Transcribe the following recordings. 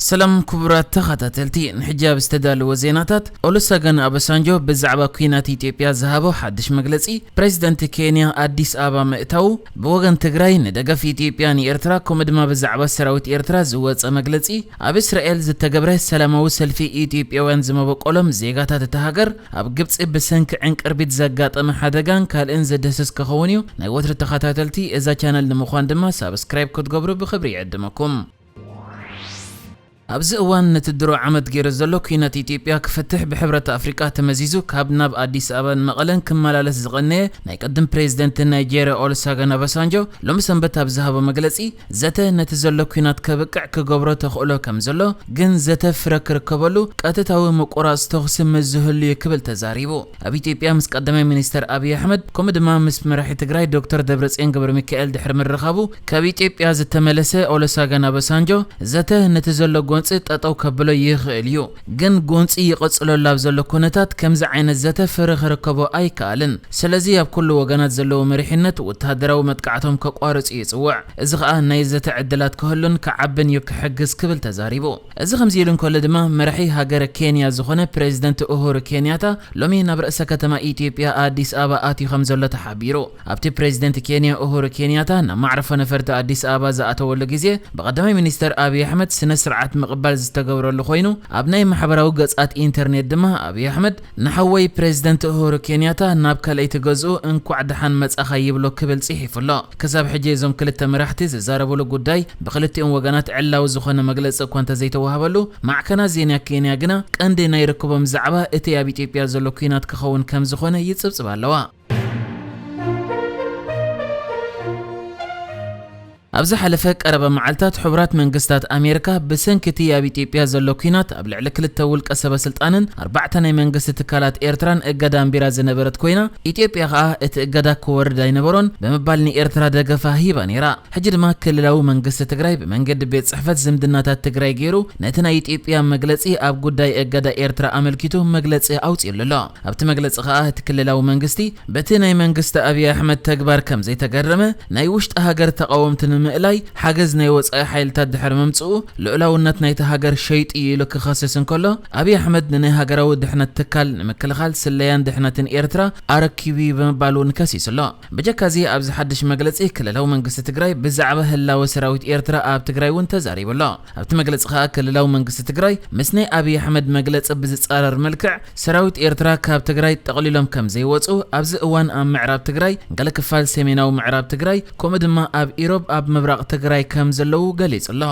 ሰላም ክቡራት ተኸታተልቲ፣ ንሕጂ ኣብ ዝተዳለወ ዜናታት፣ ኦሉሰገን ኣበሳንጆ ብዛዕባ ኲናት ኢትዮጵያ ዝሃቦ ሓድሽ መግለጺ፣ ፕሬዚደንት ኬንያ ኣዲስ ኣበባ ምእታዉ፣ ብወገን ትግራይ ንደገፍ ኢትዮጵያ ንኤርትራ፣ ከምኡ ድማ ብዛዕባ ሰራዊት ኤርትራ ዝወጸ መግለጺ፣ ኣብ እስራኤል ዝተገብረ ሰላማዊ ሰልፊ ኢትዮጵያውያን ዝመበቆሎም ዜጋታት እታ ሃገር፣ ኣብ ግብጺ ብሰንኪ ዕንቅርቢት ዘጋጠመ ሓደጋን ካልእን ዘድህስስ ክኸውን እዩ። ናይ ወትሪ ተኸታተልቲ እዛ ቻነል ንምዃን ድማ ሳብስክራይብ ክትገብሩ ብኽብሪ ይዕድመኩም። ኣብዚ እዋን ነቲ ድሮ ዓመት ገይሩ ዘሎ ኲናት ኢትዮጵያ ክፈትሕ ብሕብረት ኣፍሪቃ ተመዚዙ ካብ ናብ ኣዲስ ኣበባን መቐለን ክመላለስ ዝቐነየ ናይ ቅድም ፕሬዚደንት ናይጄርያ ኦሉሰገን ኦባሳንጆ ሎሚ ሰንበት ኣብ ዝሃቦ መግለጺ፣ ዘተ ነቲ ዘሎ ኲናት ከብቅዕ ክገብሮ ተኽእሎ ከም ዘሎ፣ ግን ዘተ ፍረ ክርከበሉ ቀጥታዊ ምቁራጽ ተኹሲ ምስ ዝህሉ እዩ ክብል ተዛሪቡ። ኣብ ኢትዮጵያ ምስ ቀዳማይ ሚኒስተር ኣብይ ኣሕመድ ከምኡ ድማ ምስ መራሒ ትግራይ ዶክተር ደብረጽዮን ገብረ ሚካኤል ድሕሪ ምርኻቡ ካብ ኢትዮጵያ ዝተመለሰ ኦሉሰገን ኦባሳንጆ፣ ዘተ ነቲ ዘሎ ጎንጺ ጠጠው ከብሎ ይኽእል እዩ፣ ግን ጎንጺ ይቕጽለሉ ኣብ ዘሎ ኩነታት ከምዚ ዓይነት ዘተ ፍረ ክርከቦ ኣይከኣልን። ስለዚ ኣብ ኩሉ ወገናት ዘለዎ መሪሕነት ወተሃደራዊ መጥቃዕቶም ከቋርጹ ይጽውዕ። እዚ ኸኣ ናይ ዘተ ዕድላት ክህሉን ክዓብን እዩ ክሕግዝ ክብል ተዛሪቡ። እዚ ከምዚ ኢሉ እንከሎ ድማ መራሒ ሃገረ ኬንያ ዝኾነ ፕሬዚደንት ኡሁሩ ኬንያታ ሎሚ ናብ ርእሰ ከተማ ኢትዮጵያ ኣዲስ ኣበባ ኣትዩ ከም ዘሎ ተሓቢሩ። ኣብቲ ፕሬዚደንት ኬንያ ኡሁሩ ኬንያታ ናብ ማዕረፎ ነፈርቲ ኣዲስ ኣበባ ዝኣተወሉ ግዜ ብቐዳማይ ሚኒስተር ኣብይ ኣሕመድ ስነ ስርዓት ምቕባል ዝተገብረሉ ኮይኑ፣ ኣብ ናይ ማሕበራዊ ገጻት ኢንተርኔት ድማ ኣብይ ኣሕመድ ንሓወይ ፕሬዚደንት ኡሁሩ ኬንያታ ናብ ካልኣይቲ ገዝኡ እንኳዕ ደሓን መጻኻ ይብሎ ክብል ጽሒፉ ኣሎ። ክሳብ ሕጂ እዞም ክልተ መራሕቲ ዝዛረብሉ ጉዳይ ብክልቲኦም ወገናት ዕላዊ ዝኾነ መግለጺ እኳ እንተዘይተዋህበሉ፣ ማዕከናት ዜና ኬንያ ግና ቀንዲ ናይ ርክቦም ዛዕባ እቲ ኣብ ኢትዮጵያ ዘሎ ኲናት ክኸውን ከም ዝኾነ ይጽብጽባ ኣለዋ። ኣብ ዝሓለፈ ቀረባ መዓልታት ሕቡራት መንግስታት ኣሜሪካ ብሰንኪ እቲ ኣብ ኢትዮጵያ ዘሎ ኲናት ኣብ ልዕሊ ክልተ ውልቀ ሰበ ስልጣንን ኣርባዕተ ናይ መንግስቲ ትካላት ኤርትራን እገዳ ኣንቢራ ዝነበረት ኮይና፣ ኢትዮጵያ ከኣ እቲ እገዳ ክወርድ ኣይነበሮን ብምባል ንኤርትራ ደገፋ ሂባ ነይራ። ሕጂ ድማ ክልላዊ መንግስቲ ትግራይ ብመንገዲ ቤት ጽሕፈት ዝምድናታት ትግራይ ገይሩ ነቲ ናይ ኢትዮጵያ መግለጺ ኣብ ጉዳይ እገዳ ኤርትራ ኣመልኪቱ መግለጺ ኣውጺኡሉ ኣሎ። ኣብቲ መግለጺ ከኣ እቲ ክልላዊ መንግስቲ በቲ ናይ መንግስቲ ኣብይ ኣሕመድ ተግባር ከም ዘይተገረመ፣ ናይ ውሽጢ ሃገር ተቓወምቲ ንምእላይ ሓገዝ ናይ ወጻኢ ሓይልታት ድሕሪ ምምጽኡ፣ ልኡላውነት ናይቲ ሃገር ሸይጡ እዩ ኢሉ ክኸስስ እንከሎ፣ ኣብይ ኣሕመድ ንናይ ሃገራዊ ድሕነት ትካል ንምክልኻል ስለያን ድሕነትን ኤርትራ ኣረኪቡ እዩ ብምባል እውን ከሲሱ ኣሎ። ብጀካዚ ኣብዚ ሓድሽ መግለጺ ክልላዊ መንግስቲ ትግራይ ብዛዕባ ህላወ ሰራዊት ኤርትራ ኣብ ትግራይ እውን ተዛሪቡ ኣሎ። ኣብቲ መግለጺ ከኣ ክልላዊ መንግስቲ ትግራይ ምስ ናይ ኣብይ ኣሕመድ መግለጺ ብዝጻረር መልክዕ ሰራዊት ኤርትራ ካብ ትግራይ ጠቕሊሎም ከም ዘይወጹ፣ ኣብዚ እዋን ኣብ ምዕራብ ትግራይ፣ ገለ ክፋል ሰሜናዊ ምዕራብ ትግራይ፣ ከምኡ ድማ ኣብ ኢሮብ ኣብ ምብራቕ ትግራይ ከም ዘለዉ ገሊጹ ኣሎ።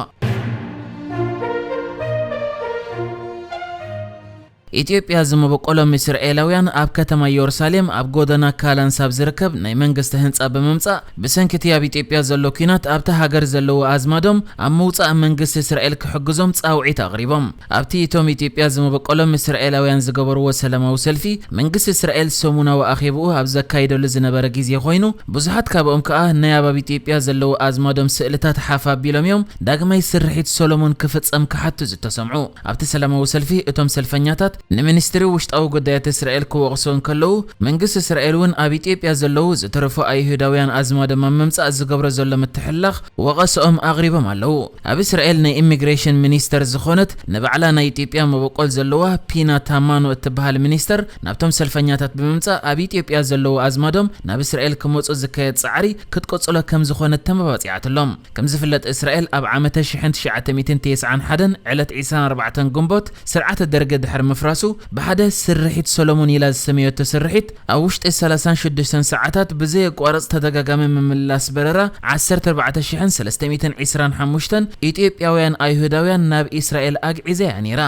ኢትዮጵያ ዝመበቆሎም እስራኤላውያን ኣብ ከተማ ኢየሩሳሌም ኣብ ጎደና ካላንስ ኣብ ዝርከብ ናይ መንግስቲ ህንጻ ብምምጻእ ብሰንኪ እቲ ኣብ ኢትዮጵያ ዘሎ ኲናት ኣብታ ሃገር ዘለዉ ኣዝማዶም ኣብ ምውጻእ መንግስቲ እስራኤል ክሕግዞም ጻውዒት ኣቕሪቦም። ኣብቲ እቶም ኢትዮጵያ ዝመበቆሎም እስራኤላውያን ዝገበርዎ ሰላማዊ ሰልፊ መንግስቲ እስራኤል ሰሙናዊ ኣኼብኡ ኣብ ዘካይደሉ ዝነበረ ግዜ ኮይኑ ብዙሓት ካብኦም ከኣ ናይ ኣብ ኣብ ኢትዮጵያ ዘለዉ ኣዝማዶም ስእልታት ሓፍ ኣቢሎም እዮም ዳግማይ ስርሒት ሰሎሞን ክፍጸም ክሓቱ ዝተሰምዑ። ኣብቲ ሰላማዊ ሰልፊ እቶም ሰልፈኛታት ንሚኒስትሪ ውሽጣዊ ጉዳያት እስራኤል ክወቕሱ እንከለዉ፣ መንግስቲ እስራኤል እውን ኣብ ኢትዮጵያ ዘለዉ ዝተረፉ ኣይሁዳውያን ኣዝማዶም ኣብ ምምጻእ ዝገብሮ ዘሎ ምትሕልላኽ ወቐሰኦም ኣቕሪቦም ኣለዉ። ኣብ እስራኤል ናይ ኢሚግሬሽን ሚኒስተር ዝኾነት ንባዕላ ናይ ኢትዮጵያ መበቆል ዘለዋ ፒና ታማኖ እትበሃል ሚኒስተር ናብቶም ሰልፈኛታት ብምምጻእ ኣብ ኢትዮጵያ ዘለዉ ኣዝማዶም ናብ እስራኤል ክመጹ ዝካየድ ጻዕሪ ክትቅጽሎ ከም ዝኾነት ተመባጺዓትሎም። ከም ዝፍለጥ እስራኤል ኣብ ዓመተ ሽሕን ትሽዓተ ሚእትን ተስዓን ሓደን ዕለት ዕስራን ኣርባዕተን ግንቦት ስርዓተ ደርጊ ድሕሪ ምፍራሱ ብሓደ ስርሒት ሰሎሞን ኢላ ዝሰመየቶ ስርሒት ኣብ ውሽጢ ሰላሳን ሽዱሽተን ሰዓታት ብዘየቋርጽ ተደጋጋሚ ምምላስ በረራ ዓሰርተ ኣርባዕተ ሽሕን ሰለስተ ሚእትን ዕስራን ሓሙሽተን ኢትዮጵያውያን ኣይሁዳውያን ናብ እስራኤል ኣግዒዛ እያ ነይራ።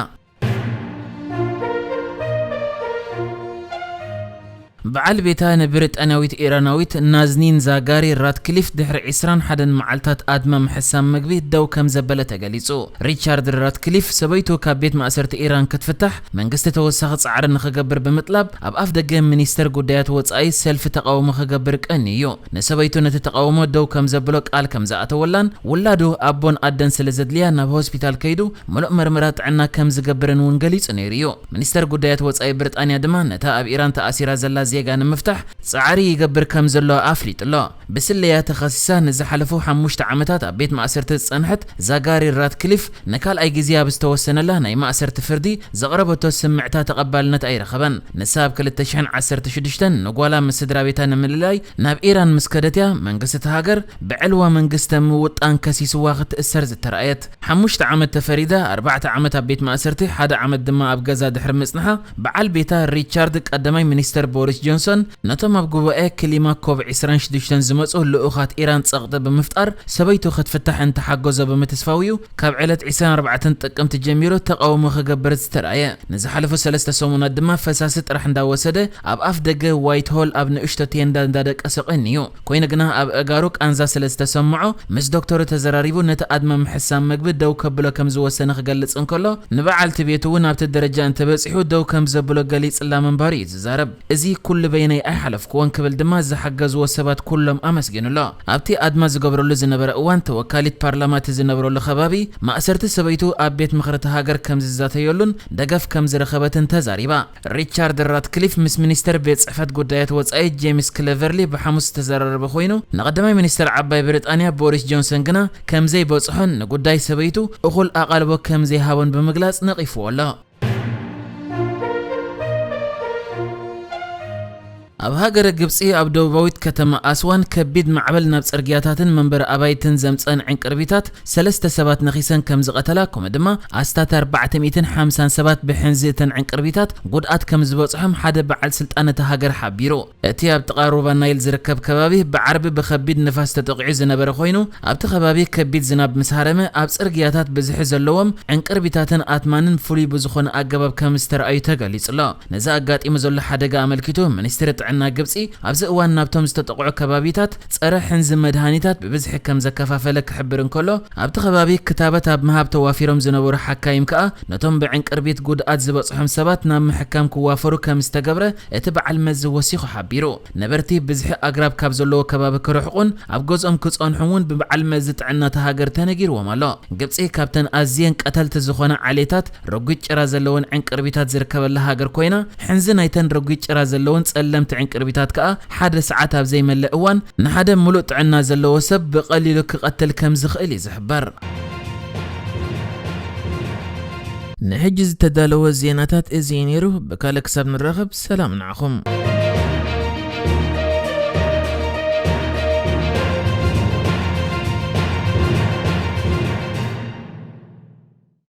በዓል ቤታ ንብሪጣንያዊት ኢራናዊት ናዝኒን ዛጋሪ ራትክሊፍ ድሕሪ ዕስራን ሓደን መዓልታት ኣድማ ምሕሳም ምግቢ ደው ከም ዘበለ ተገሊጹ። ሪቻርድ ራትክሊፍ ሰበይቱ ካብ ቤት ማእሰርቲ ኢራን ክትፍታሕ መንግስቲ ተወሳኺ ጻዕሪ ንኽገብር ብምጥላብ ኣብ ኣፍ ደገ ሚኒስተር ጉዳያት ወጻኢ ሰልፊ ተቓውሞ ክገብር ቀንዩ እዩ። ንሰበይቱ ነቲ ተቓውሞ ደው ከም ዘብሎ ቃል ከም ዝኣተወላን ውላዱ ኣቦን ኣደን ስለ ዘድልያ ናብ ሆስፒታል ከይዱ ምሉእ መርመራ ጥዕና ከም ዝገብርን እውን ገሊጹ ነይሩ እዩ። ሚኒስተር ጉዳያት ወጻኢ ብሪጣንያ ድማ ነታ ኣብ ኢራን ተኣሲራ ዘላ ጌጋ ንምፍታሕ ጻዕሪ ይገብር ከም ዘሎ ኣፍሊጡ ኣሎ። ብስለያ ተኸሲሳ ንዝሓለፉ ሓሙሽተ ዓመታት ኣብ ቤት ማእሰርቲ ዝጸንሐት ዛጋሪ ራትክሊፍ፣ ንካልኣይ ግዜ ኣብ ዝተወሰነላ ናይ ማእሰርቲ ፍርዲ ዘቕረበቶ ስምዕታ ተቐባልነት ኣይረኸበን። ንሳ ኣብ ክልተ ሽሕን ዓሰርተ ሽዱሽተን ንጓላ ምስ ስድራ ቤታ ንምልላይ ናብ ኢራን ምስ ከደት እያ፣ መንግስቲ እቲ ሃገር ብዕልዋ መንግስቲ ምውጣን ከሲስዋ ክትእሰር ዝተራእየት። ሓሙሽተ ዓመት ተፈሪዳ፣ ኣርባዕተ ዓመት ኣብ ቤት ማእሰርቲ፣ ሓደ ዓመት ድማ ኣብ ገዛ ድሕሪ ምጽንሓ፣ በዓል ቤታ ሪቻርድ ቀዳማይ ሚኒስተር ቦሪስ ጆንሶን ነቶም ኣብ ጉባኤ ክሊማ ኮብ ዕስራን ሽዱሽተን ዝመጹ ልኡኻት ኢራን ጸቕጢ ብምፍጣር ሰበይቱ ክትፍታሕ እንተሓገዞ ብምትስፋው እዩ ካብ ዕለት ዕስራን ኣርባዕተን ጥቅምቲ ጀሚሩ ተቓውሞ ክገብር ዝተራእየ። ንዝሓለፉ ሰለስተ ሰሙናት ድማ ፈሳሲ ጥራሕ እንዳወሰደ ኣብ ኣፍ ደገ ዋይት ሆል ኣብ ንእሽቶ ቴንዳ እንዳደቀሰ ቀንዩ። ኮይኑ ግና ኣብ ኣእጋሩ ቃንዛ ስለ ዝተሰምዖ ምስ ዶክተሩ ተዘራሪቡ ነቲ ኣድማ ምሕሳም መግቢ ደው ከብሎ ከም ዝወሰነ ክገልጽ እንከሎ፣ ንበዓልቲ ቤቱ እውን ኣብቲ ደረጃ እንተበጺሑ ደው ከም ዘብሎ ገሊጽላ ምንባሩ እዩ ዝዛረብ። እዚ ኩሉ በይነይ ኣይሓለፍኩዎን ክብል ድማ ዝሓገዝዎ ሰባት ኩሎም ኣመስጊኑ ኣሎ። ኣብቲ ኣድማ ዝገብረሉ ዝነበረ እዋን ተወካሊት ፓርላማ እቲ ዝነብረሉ ከባቢ ማእሰርቲ ሰበይቱ ኣብ ቤት ምኽሪ እታ ሃገር ከም ዝዛተየሉን ደገፍ ከም ዝረኸበትን ተዛሪባ። ሪቻርድ ራትክሊፍ ምስ ሚኒስተር ቤት ጽሕፈት ጉዳያት ወጻኢ ጄምስ ክለቨርሊ ብሓሙስ ዝተዘራረበ ኮይኑ፣ ንቀዳማይ ሚኒስተር ዓባይ ብሪጣንያ ቦሪስ ጆንሰን ግና ከም ዘይበጽሖን ንጉዳይ ሰበይቱ እኹል ኣቓልቦ ከም ዘይሃቦን ብምግላጽ ነቒፍዎ ኣሎ። ኣብ ሃገረ ግብጺ ኣብ ደቡባዊት ከተማ ኣስዋን ከቢድ ማዕበል ናብ ጽርግያታትን መንበሪ ኣባይትን ዘምጸን ዕንቅርቢታት ሰለስተ ሰባት ነኺሰን ከም ዝቐተላ፣ ከምኡ ድማ ኣስታት ኣርባዕተ ሚእትን ሓምሳን ሰባት ብሕንዚ እተን ዕንቅርቢታት ጉድኣት ከም ዝበጽሖም ሓደ በዓል ስልጣን እታ ሃገር ሓቢሩ። እቲ ኣብ ጥቓ ሩባ ናይል ዝርከብ ከባቢ ብዓርቢ ብኸቢድ ንፋስ ተጠቒዑ ዝነበረ ኮይኑ፣ ኣብቲ ከባቢ ከቢድ ዝናብ ምስ ሃረመ ኣብ ጽርግያታት ብዝሒ ዘለዎም ዕንቅርቢታትን ኣትማንን ፍሉይ ብዝኾነ ኣገባብ ከም ዝተረኣዩ ተገሊጹ ኣሎ። ነዚ ኣጋጢሙ ዘሎ ሓደጋ ኣመልኪቱ ሚኒስትሪ ጥዕና ግብጺ ኣብዚ እዋን ናብቶም ዝተጠቕዑ ከባቢታት ጸረ ሕንዚ መድሃኒታት ብብዝሒ ከም ዘከፋፈለ ክሕብር እንከሎ፣ ኣብቲ ከባቢ ክታበት ኣብ ምሃብ ተዋፊሮም ዝነበሩ ሓካይም ከኣ ነቶም ብዕንቅርቢት ጉድኣት ዝበጽሖም ሰባት ናብ ምሕካም ክዋፈሩ ከም ዝተገብረ እቲ በዓል መዚ ወሲኹ ሓቢሩ። ነበርቲ ብዝሒ ኣግራብ ካብ ዘለዎ ከባቢ ክርሕቁን ኣብ ገዝኦም ክጸንሑን እውን ብበዓል መዚ ጥዕና እታ ሃገር ተነጊርዎም ኣሎ። ግብጺ ካብተን ኣዝየን ቀተልቲ ዝኾና ዓሌታት ረጒድ ጭራ ዘለወን ዕንቅርቢታት ዝርከበላ ሃገር ኮይና፣ ሕንዚ ናይተን ረጒድ ጭራ ዘለወን ጸለምቲ ዕንቅርቢታት ከኣ ሓደ ሰዓት ኣብ ዘይመልእ እዋን ንሓደ ምሉእ ጥዕና ዘለዎ ሰብ ብቐሊሉ ክቐትል ከም ዝኽእል እዩ ዝሕበር። ንሕጂ ዝተዳለወ ዜናታት እዚ እዩ ነይሩ። ብካልእ ክሳብ ንራኸብ ሰላም ንዓኹም።